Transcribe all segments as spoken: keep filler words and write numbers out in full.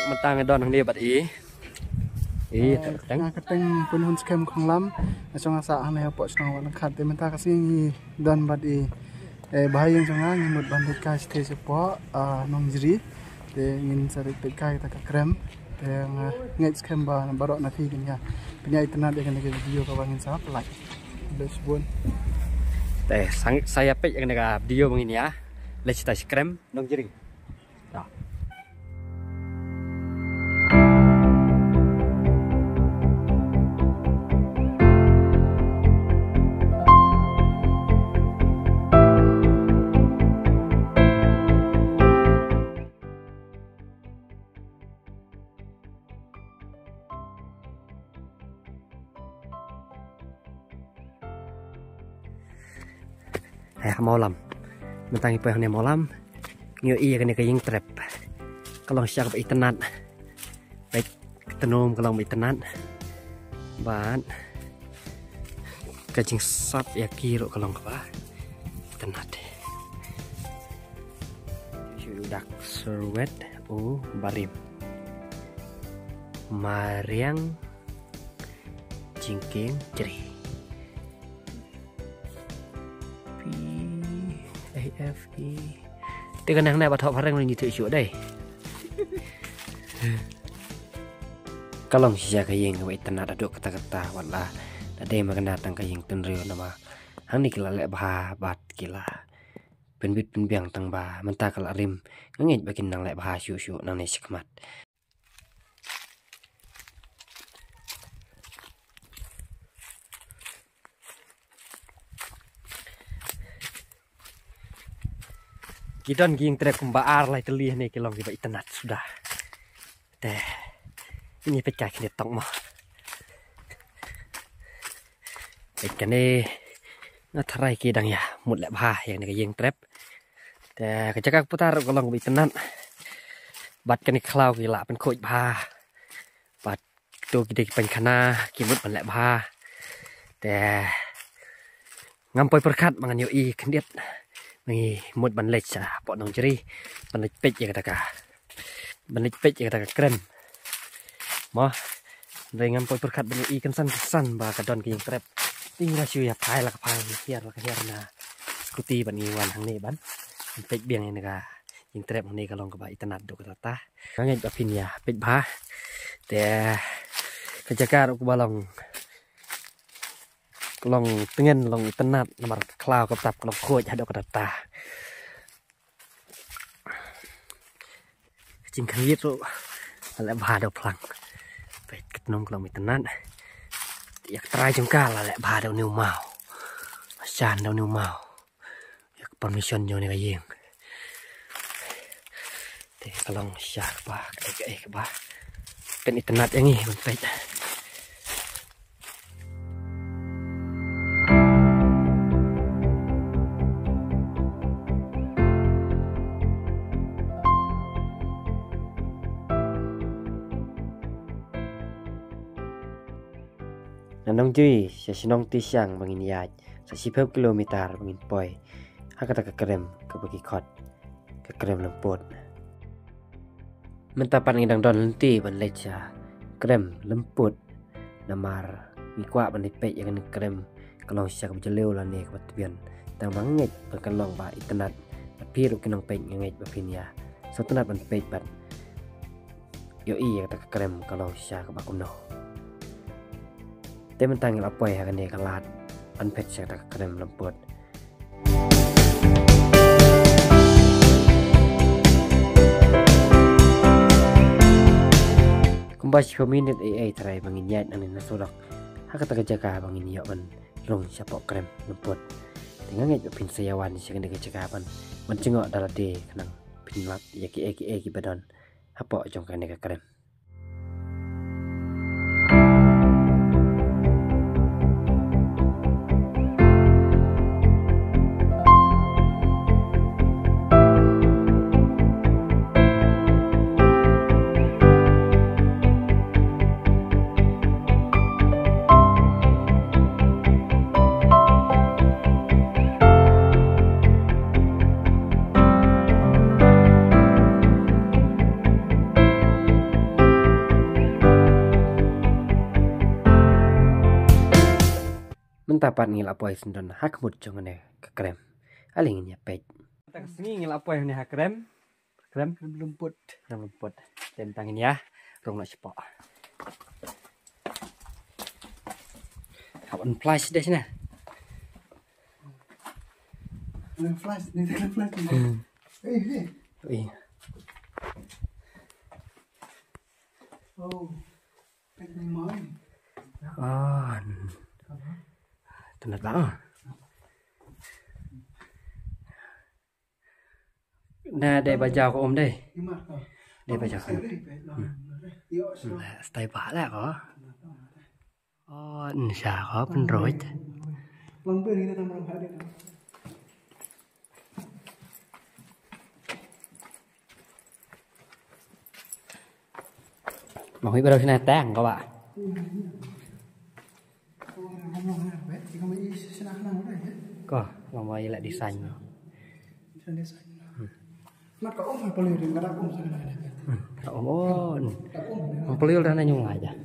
Mynta nga don hangne bad i. I, eh, teng. Nga kyrteng Punhun Skhem Khonglam. Nga shong nga sah hangne hapoh shnong Wah Nangkhat. Te mynta ka sngi ngi don bad i. Eh, bha ïing jong nga ngi mut ban leit kai shatei shapoh, ah, Nongjri. Te ngin sa leit peit kai kata ka krem. Te nga ngeit skhem ba baroh na phi kin ïa pynïaid itynnad ïa kane ka video kaba ngin sa pynlait. Khublei shibun. Te sa, sa ïa peit ïa kane ka video ba ngin ïa leit shatai sha krem Nongjri. Eh, ha Mawlam. Mynta ngi poi hangne Mawlam. Ngi ïohi ïa kane ka ïing trep. Ka long shisha kaba itynnad. Bad ka tnum ka long ba itynnad. Bad ka jingsap ïa ki ruh ka long kaba itynnad. Shu dak serwet u barim. Mariang Jingkieng Jri. P A F E. Te ka nang na ba thok phareng ngi tu shu dei. Ka long shisha ka ïing kaba itynnad haduh katta katta wat la da dei ma ka na tang ka ïing tynriew namar hangne ki la leh bha bad ki la pynbit pynbiang tang ba mynta ka la rim. Nga ngeit ba kin nang leh bha shuh shuh nangne shakhmat. Ki don ki ïing trep kumba ar lai tylli hangne ki long kiba itynnad suda. Te ngi peit kai kine tong mo. Peit kane nga tharai ki dang ïa mut leh bha ïa kane ka ïing trep. Te ka jaka ka puta ruh ka long kaba itynnad. Bad kane ka khlaw ki la pynkhuid bha. Bad to ki dei ki painkhana ki mut ban leh bha. Te ngam poi pyrkhat ba ngan ïohi khyndiat. Ngi mut ban leit sha hapoh Nongjri ban leit peit ïa kata ka, ban leit peit ïa kata ka krem. Mo, hynrei ngam poi pyrkhat ban ïohi kynsan kynsan ba ka don ka ïing trep. Te ngi la shu ïa phai la ka phai, hiar la ka hiar na scooty ban ngi wan hangne ban peit biang ïa kane ka ïing trep hangne ka long kaba itynnad haduh katta katta. Nga ngeit ba phin ïa peit bha. Te ka jaka ruh kaba long long tngen long itynnad namar ka khlaw ka btap ka long khuid haduh katta katta. Ka jingkhangit ruh la leh bha da u phlang. Peit ka tnum ka long itynnad. Ïa ka trai jong ka la leh bha da une u maw. Shan da une u maw. Ïa ka permission jong une ka ïing. Te ka long shisha kaba kaei kaei kaba pyn itynnad ïa ngi ban peit. Na Nongjri sha shnong Tishiang ba ngin ïaid sa shiphew kilometer ba ngin poi ha kata ka krem kaba ki khot ka krem Lymput. Mynta pat ngi dang don lynti ban leit sha krem Lymput. Namar ngi kwah ban leit peit ïa kane ka krem ka long shisha kaba jylliew lane kaba tbian. Tang ba nga ngeit ba kan long ba itynnad bad phi ruh ki nongpeit nga ngeit ba phin ïa sngewtynnad ban peit bad ïohi ïa kata ka krem ka long shisha kaba kumno. Te mynta ngi la poi ha kane ka lad ban peit sha kata ka krem Lymput. Kumba shiphew minit eiei tharai ba ngin ïaid nangne na surok ha kata ka jaka ba ngin ïoh ban rung shapoh krem Lymput. Te nga ngeit ba phin sa ïa wan sha kane ka jaka ban, ban jngoh da lade khnang phin lap ïa kiei kiei kiba don hapoh jong kane ka krem. Mynta pat ngi la poi sngewdon ha khmut jong kane ka krem. Ale ngin ïa peit. Mynta ka sngi ngi la poi hangne ha krem. Krem. Krem lymput. Krem lymput. Te mynta ngin ïa rung noh shapoh. Hap ban flash deh shane. Kane flash, kane flash. Hmm. Eh, eh. Ui. Oh. Peit ni mai. Ah. Tynat ba. Na dei ba jaw ka um dei. Dei ba jaw. Hmm. Stai ba la ko. Oh, nsha ko pynroi. Mong hui ba dau shna tang ko ba. Ko, mong ba ila design. Hmm. Ka um, oh. Mong peliul dah na nyung lai ja.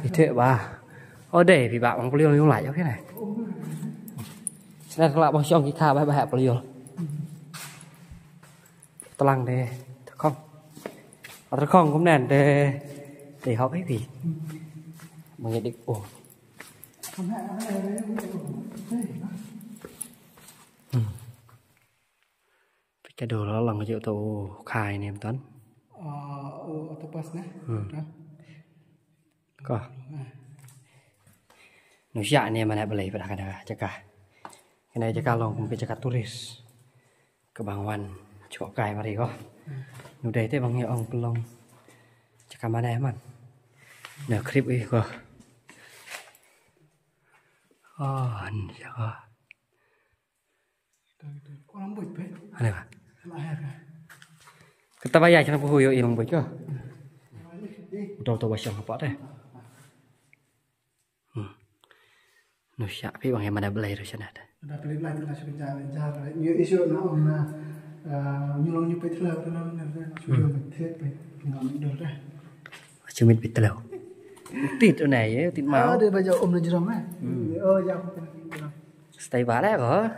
Ite ba. Oh dei, pi ba mong peliul nyung lai, okay na. Sna la ba shong ki kha ba ba peliul. Tlang de, tkhong. Tkhong kumne de. De hok pi. Mong dik oh. Hmm. Pika dolo lang ju to khai nem ton. Oh, oh, octopus ne. Hmm. Ko. Nu sha ne mana balei pada kada jaka. Kane jaka long kum jaka turis. Ka bang wan chok kai mari ko. Nu dei te bang ïa ong pelong. Jaka mana man. Na krip ih ko. Oh, ni ko. Ane ba. Kata ba ya chana puhu yo ilong boy ko. Udah to ba shong apa te. Hmm. Nu sha pi bang mana belai ru shana te. Ada pelit lah tu lah suka jalan jalan. Yo isu na om na nyulong nyu pet lah tu na na sudah betul pe. Ngam dor dah. Chumit pitlo. Tit una ye, tit mau. Ada baja om na jeram eh. Oh ya. Stay bale ko.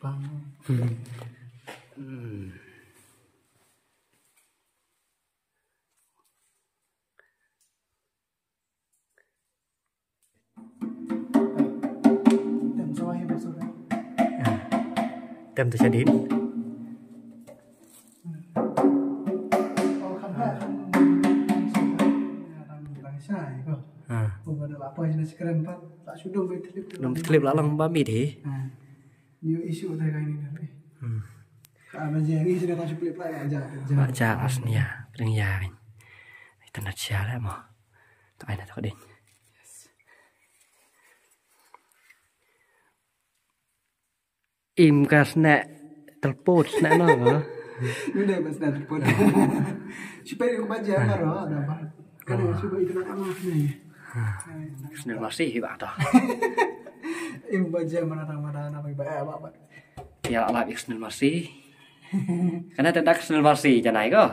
Bang. Hmm. Tem sa wai ba sura. Tem tu shadin. Ha. Dum slip la long ba mi dei. New issue utai ka ini dah. Hmm. Ka ba jia ngi sida ta shu play play aja. Aja asnia pring ya kan. Ita na sia la mo. Tak ada tak ding. Im ka sna telpon sna no. Ni dei ba sna telpon. Shu peri ko ba jia maro ada ba. Kan shu ba itu nak amat ni. Snil masih ba ta. Im ba jia mana tang mana na ba ba ba. Ya la la snil masih. Kana ta dak snil masih janai ko.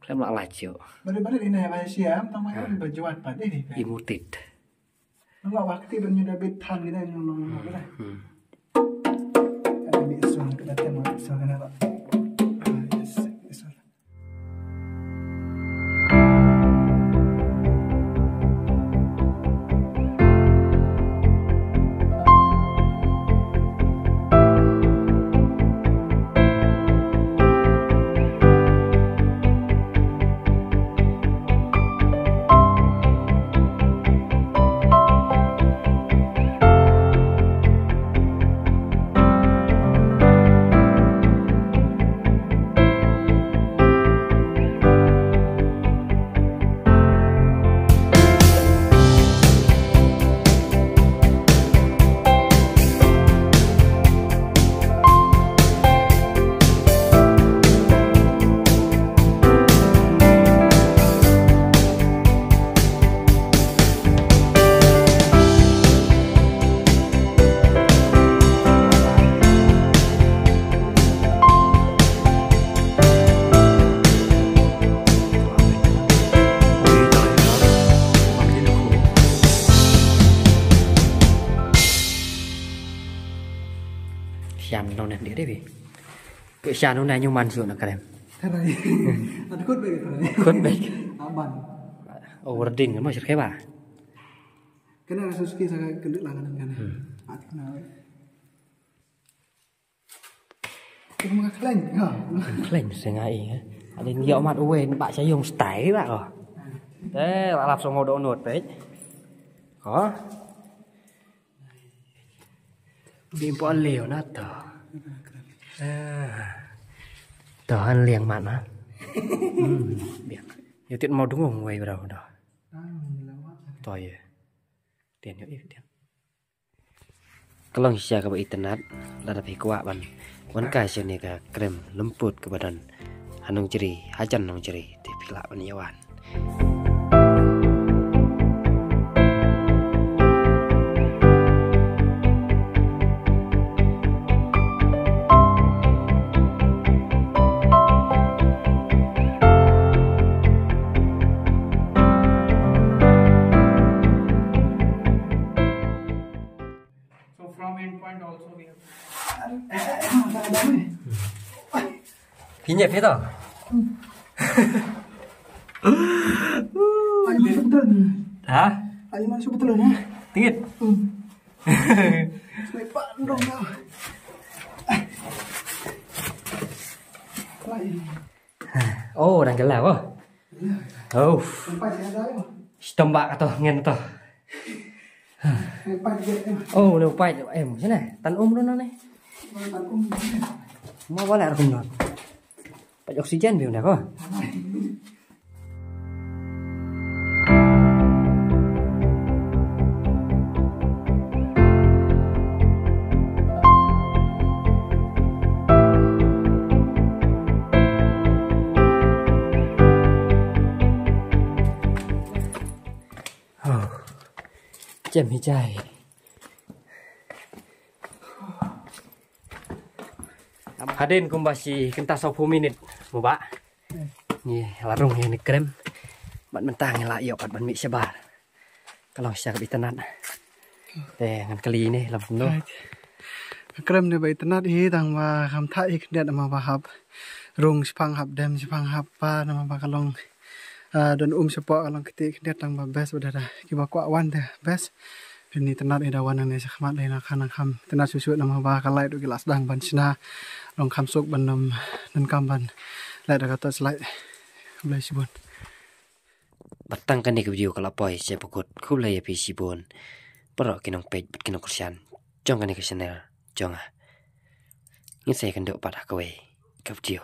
Klem la la chu. Bari bari ina ba siam tang mai ba juat pa dei. Imutit. Nang wak ti ban nyu da bit than kita nyu nong nong kita. Ada bit song kita tema song kana ba. Yes, yes. Shan nong ne dei dei bi. Ke shan nong ne nyu man su na krem. Karai. Ada khut bek karai. Khut bek. Aban. Oh, wording mo sir keba. Kana rasa suki sa kena langan kan. Hmm. At kana. Kena khleng ha. Khleng sengai ha. Ada ni mat uwe ba sa yung style ba ko. Eh, lalap songo donut pek. Ko. Bim po leo na to. Ah. To han liang mat na. Hmm. Biang. Yo tit mo dungung wei bro do. To ye. Tian yo eh tian. Ka long shisha kaba itynnad lada phi kwah ban wan kai sha kane ka krem lymput kaba don ha Nongjri, hajan Nongjri, te phi lah ban ïa wan. So from end point also we have. Phi ñiah phi to? Ai, betul. Ha? Ai, masuk betul ya. Tingit. Hmm. Sampai pandong dah. Lain. Oh, dang gelap oh. Oh. Empat ya dah. Sitombak atau ngen to. Empat ya. Oh, udah empat em. Sini, tan um dulu nih. Tan um. Mau boleh aku dulu. Pat oksigen bi unda ko. Oh. Jem hi jai. Hadien kumba shi kynta sawphew minit mo bah. Ngi la rung ïa kane krem. Bad mynta ngi la ïoh pat ban mih shabar. Ka long shisha kaba itynnad. Te ngan kylli ne lam kumno. Ka krem ne ba itynnad hi tang ba kham thait hi khyndiat namar ba hap rung shaphang hap dem shaphang hap par namar ba ka long, ah, don um shapoh ka long kti khyndiat tang ba best ba da da. Kiba kwah wan te best. Phin ïa itynnad ïa da wan nangne sha khmat lei na khan nang kham itynnad shuh shuh namar ba ka light ruh ki la sdang ban shna. Long kham suk ban nym donkam ban light da ka torch light. Khublei shibun. Bad tang kane ka video ka la poi sha ba kut, khublei ïa phi shibun. Baroh ki nongpeit bad ki nongkyrshan jong kane ka channel jong nga. Ngin sa ïakynduh pat ha kawei ka video.